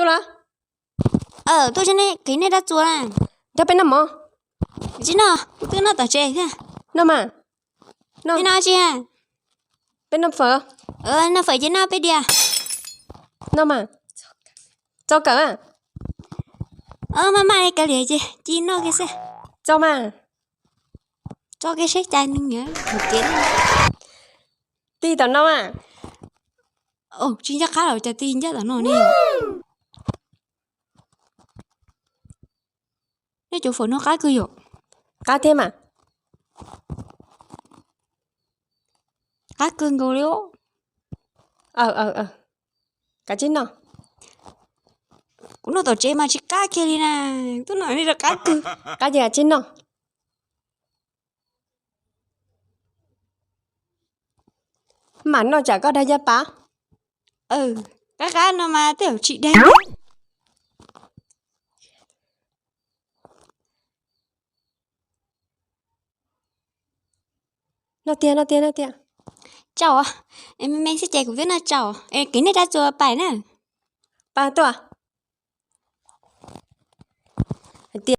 Tuaj, tuaj kev nej rab txuas na. Nrog peb noj mov. Tsis noj, kuv twb noj tom tsev thiab. Noj mas. Peb noj tsi? Peb noj fawm. Noj fawm ces noj peb diav. Noj mas. Txo kawm. Maj maj li kav liam ces cia noj kiag xwb. Txo mas. Tso kiag seb cas nws nyob hauv kev. Tig tom no mas. Tsis ncaj qab los cas tig ncaj tom no ne. Nej cov fawm no qab kawg yom? Qab thiab mas. Qab kawg nkaus li. Kav tsij noj. Kuv noj tom tsev mas tsis qab kiag li na. Twb noj nej rau qab kawg. Qab ces kav tsij noj. Mam noj tsam koj dag ncaj pab. Qab qab no mas tej zaum tsis dag. Noj tiag, noj tiag, noj tiag. Tsau, me me xwb ces kuv twb noj tsau. Es kev nej rab txuas pais na. Pab tuaj.